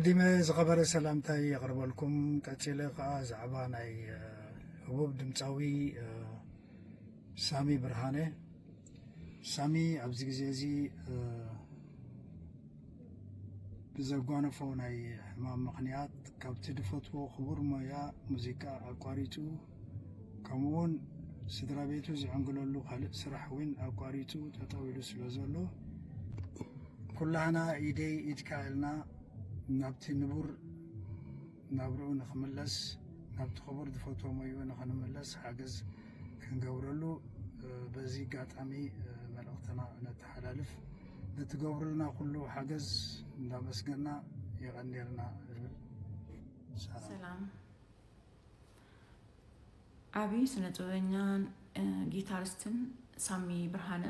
ዲመ ዝኸበረ ሰላምታይ የቕርበልኩም። ቀጺለ ከኣ ዛዕባ ናይ፣ እ፣ ህቡብ ድምጻዊ፣ እ፣ ሳሚ ብርሃነ። ሳሚ ኣብዚ ግዜ እዚ፣ እ፣ ብዘጓነፎ ናይ ሕማም ምኽንያት ካብቲ ዝፈትዎ ክቡር ሞያ ሙዚቃ ኣቋሪጹ፣ ከምኡውን ስድራ ቤቱ ዝዕንግለሉ ካልእ ስራሕ እውን ኣቋሪጹ ጠጠው ኢሉ ስለ ዘሎ፣ ኩላህና ኢደይ ኢድካ ኢልና ናብቲ ንቡር ናብርኡ ንኽምለስ፣ ናብቲ ክቡር ዝፈትዎ ሞይኡ ንኽንምለስ ሓገዝ ክንገብረሉ፣ እ፣ በዚ ኣጋጣሚ፣ እ፣ መልእኽትና ነተሓላልፍ። ንትገብሩልና ኩሉ ሓገዝ እንዳመስገና የቐንየልና እብል። ሰላም። ሰላም። ዓቢ ስነ ጥበበኛን፣ እ፣ ጊታሪስትን ሳሚ ብርሃነ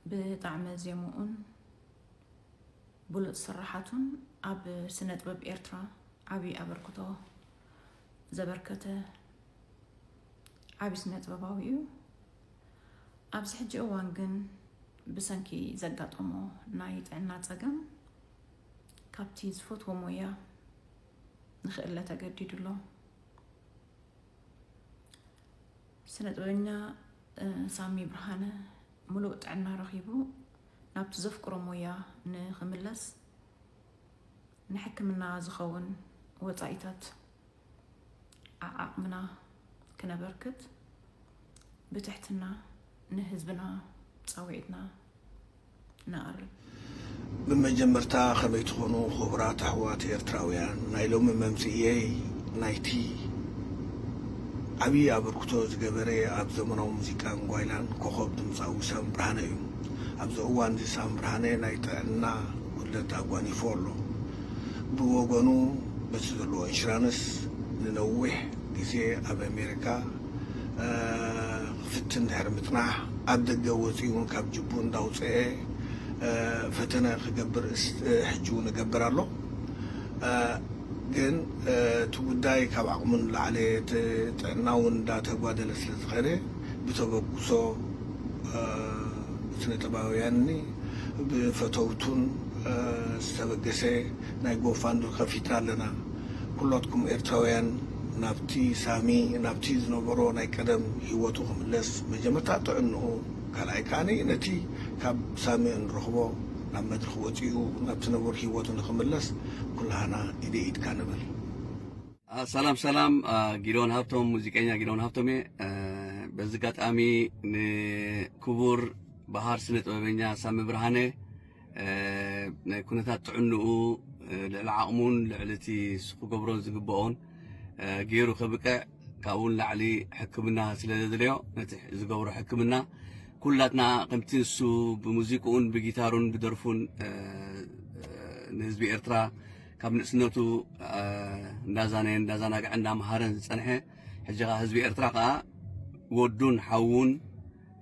ብጣዕሚ ዜምኡን ብሉጽ ስርሓቱን ኣብ ስነ ጥበብ ኤርትራ ዓቢ ኣበርክቶ ዘበርከተ ዓቢ ስነ ጥበባዊ እዩ። ኣብዚ ሕጂ እዋን ግን ብሰንኪ ዘጋጠሞ ናይ ጥዕና ጸገም ካብቲ ዝፈትዎ ሞያ ንኽእለ ተገዲዱ ኣሎ። ስነ ጥበበኛ፣ እ፣ ሳሚ ብርሃነ ምሉእ ጥዕና ረኺቡ ናብቲ ዘፍቅሮ ሞያ ንኽምለስ ንሕክምና ዝኸውን ወጻኢታት ዓዓቕምና ክነበርክት ብትሕትና ንህዝብና ጻውዒትና ነቕርብ። ብመጀመርታ ከመይ ትኾኑ ክቡራት ኣሕዋት ኤርትራውያን? ናይ ሎሚ መምጽእየይ ናይቲ ዓብዪ ኣበርክቶ ዝገበረ ኣብ ዘመናዊ ሙዚቃን ጓይላን ኮኸብ ድምጻዊ ሳሚ ብርሃነ እዩ። ኣብዚ እዋን እዚ ሳሚ ብርሃነ ናይ ጥዕና ጉድለት ኣጓኒፎ ኣሎ። ብወገኑ በቲ ዘለዎ ኢንሹራንስ ንነዊሕ ግዜ ኣብ ኣሜሪካ፣ እ፣ ክፍትን ድሕሪ ምጽናሕ ኣብ ደገ ወጺኡ እውን ካብ ጅቡ እንዳውጽአ፣ እ፣ ፈተነ ክገብር እስ-፣ እ፣ ሕጂ እውን እገብር ኣሎ። እ፣ ግን፣ እ፣ እቲ ጉዳይ ካብ ዓቕሙ ንላዕሊ እቲ ጥዕና እውን እንዳተጓደለ ስለ ዝኸደ ብተበግሶ፣ እ፣ ስነ ጥበባውያንኒ ብፈተውቱን፣ እ፣ ዝተበገሰ ናይ ጎፋንዱ ከፊትና ኣለና። ኩላትኩም ኤርትራውያን ናብቲ ሳሚ፣ ናብቲ ዝነበሮ ናይ ቀደም ህይወቱ ክምለስ፣ መጀመርታ ጥዕንኡ፣ ካልኣይ ከኣ ነቲ ካብ ሳሚ እንረኽቦ ናብ መድረኽ ወጺኡ ናብቲ ነበር ህይወቱ ንኽምለስ ኩላህና ኢደ ኢድካ ንብል። አ፣ ሰላም ሰላም፣ አ፣ ጊዶን ሃብቶም፣ ሙዚቀኛ ጊዶን ሃብቶም እየ። አ፣ በዚ ኣጋጣሚ ንክቡር በሃር ስነ ጥበበኛ ሳሚ ብርሃነ፣ አ፣ ናይ ኩነታት ጥዕንኡ፣ አ፣ ልዕሊ ዓቕሙን ልዕሊ እቲ ክገብሮን ዝግብኦን፣ አ፣ ገይሩ ከብቅዕ፣ ካብኡ ንላዕሊ ሕክምና ስለ ዘድለዮ፣ ነቲ ዝገብሮ ሕክምና ኩላትና ከምቲ ንሱ ብሙዚቅኡን ብጊታሩን ብደርፉን፣ አ፣ አ፣ ንህዝቢ ኤርትራ ካብ ንእስነቱ፣ እ፣ እንዳዛነየ፣ እንዳዛናግዐ፣ እንዳምሃረን ዝጸንሐ፣ ሕጂ ኸኣ ህዝቢ ኤርትራ ኸኣ ወዱን ሓዉን፣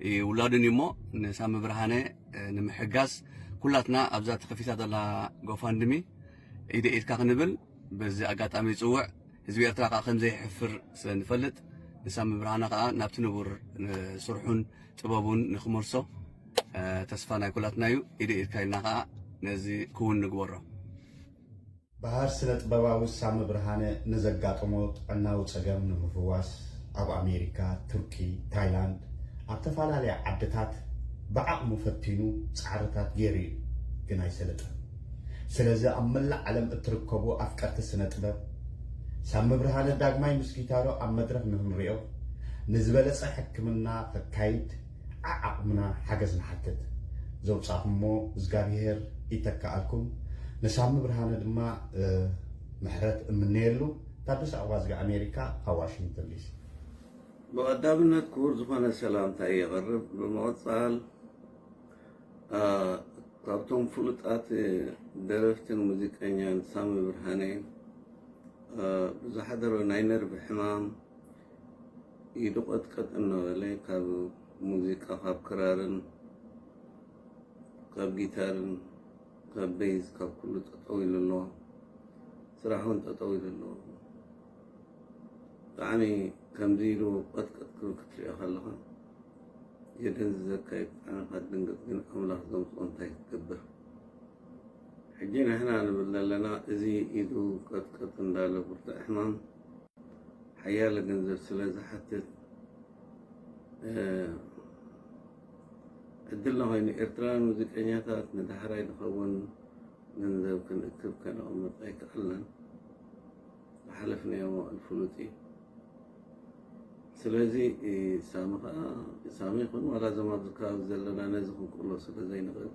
እ፣ ውላዱን እዩ እሞ፣ ንሳሚ ብርሃነ፣ እ፣ ንምሕጋዝ ኩላትና ኣብዛ ተኸፊታ ዘላ ጎፋንድሚ ኢደ ኢድካ ክንብል በዚ ኣጋጣሚ ይጽውዕ። ህዝቢ ኤርትራ ኸኣ ከም ዘይሕፍር ስለ ንፈልጥ፣ ንሳሚ ብርሃነ ኸኣ ናብቲ ንቡር፣ እ፣ ስርሑን ጥበቡን ንኽመልሶ፣ እ፣ ተስፋ ናይ ኩላትና እዩ። ኢደ ኢድካ ኢልና ኸኣ ነዚ ክውን ንግበሮ። በሃር ስነ ጥበባዊ ሳሚ ብርሃነ ንዘጋጠሞ ጥዕናዊ ጸገም ንምፍዋስ ኣብ ኣሜሪካ፣ ቱርኪ፣ ታይላንድ፣ ኣብ ተፈላለያ ዓድታት ብዓቕሙ ፈቲኑ ጻዕርታት ገይሩ እዩ፣ ግን ኣይሰለጠን። ስለዚ ኣብ መላእ ዓለም እትርከቡ ኣፍቀርቲ ስነ ጥበብ፣ ሳሚ ብርሃነ ዳግማይ ምስ ጊታሩ ኣብ መድረኽ ንኽንሪኦ፣ ንዝበለጸ ሕክምና ከካይድ ዓዓቕምና ሓገዝ ንሓትት። ዘውጻእኩሞ እግዚኣብሄር ይተክኣልኩም። ንሳሚ ብርሃነ ድማ፣ እ፣ ምሕረት እምነየሉ። ታደሰ ኣዋዝጋ ኣሜሪካ ካብ ዋሽንግተን ዲሲ። ብቐዳምነት ክቡር ዝኾነ ሰላምታ የቕርብ። ብምቕጻል፣ እ፣ ካብቶም ፍሉጣት ደረፍትን ሙዚቀኛን ሳሚ ብርሃነ፣ እ፣ ብዝሓደሮ ናይ ነርቭ ሕማም ኢዱ ቀጥቀጥ እናበለ ካብ ሙዚቃ፣ ካብ ክራርን ካብ ጊታርን ካብ ቤዝ፣ ካብ ኩሉ ጠጠው ኢሉ ኣሎ። ስራሕ እውን ጠጠው ኢሉ ኣሎ። ብጣዕሚ ከምዚ ኢሉ ቀጥቀጥ ክብል ክትሪኦ ከለኻ የደንዝዘካ እዩ። ብጣዕሚ ኢኻ ትድንግጽ፣ ግን ኣምላኽ ዘምጽኦ እንታይ ክትገብር። ሕጂ ንሕና ንብል ዘለና፣ እዚ ኢዱ ቀጥቀጥ እንዳለ ብርቱዕ ሕማም ሓያለ ገንዘብ ስለ ዝሓትት፣ እ፣ ዕድልና ኮይኑ ኤርትራውያን ሙዚቀኛታት ንዳሕራይ ዝኸውን ገንዘብ ክንእክብ ከነቐምጥ ኣይከኣልናን። ዝሓለፍናዮ መዋእል ፍሉጥ እዩ። ስለዚ፣ እ፣ ሳሚ ኸኣ፣ ሳሚ ይኹን ዋላ እዞም ኣብዚ ከባቢ ዘለና ነዚ ክንቅሎ ስለ ዘይንኽእል፣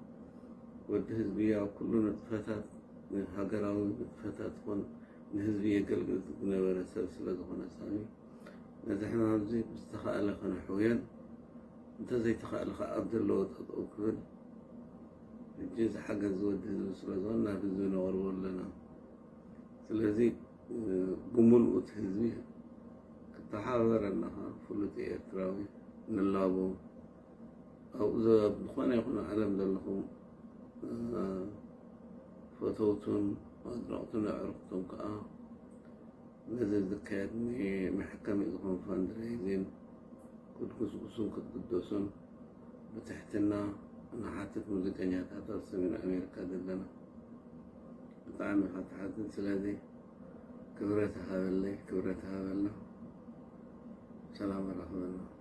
ወዲ ህዝቢ ኣብ ኩሉ ንጥፈታት፣ ንሃገራዊ ንጥፈታት ይኹን ንህዝቢ የገልግል ዝነበረ ሰብ ስለ ዝኾነ ሳሚ፣ ነዚ ሕማም እዚ ብዝተኻእለ ከነሕውዮን፣ እንተዘይተኻእለ ኸዓ ኣብ ዘለዎ ጠጠው ክብል፣ ሕጂ እዚ ሓገዝ ዝወዲ ህዝቢ ስለ ዝኾነ ናብ ህዝቢ ነቕርቦ ኣለና። ስለዚ፣ እ፣ ብምልኡ እቲ ህዝቢ ክተሓባበረና ኸዓ ፍሉጥ ኤርትራዊ ንላቦ። ኣብኡ ዘ-፣ ኣብ ዝኾነ ይኹን ዓለም ዘለኹም፣ እ፣ ፈተውቱን ኣድነቕቱን ኣዕሩኽቱን ከኣ ነዚ ዝካየድ ናይ መሐከሚ ዝኾን ፋንድሬይዚን ክትጉስጉሱን ክትግደሱን ብትሕትና ንሓትት። ሙዚቀኛታት ኣብ ሰሜን ኣሜሪካ ዘለና ብጣዕሚ ኢኻ ትሓዝን። ስለዚ ክብረት ሃበለይ፣ ክብረት ሃበልና፣ ሰላም ኣራኽበና።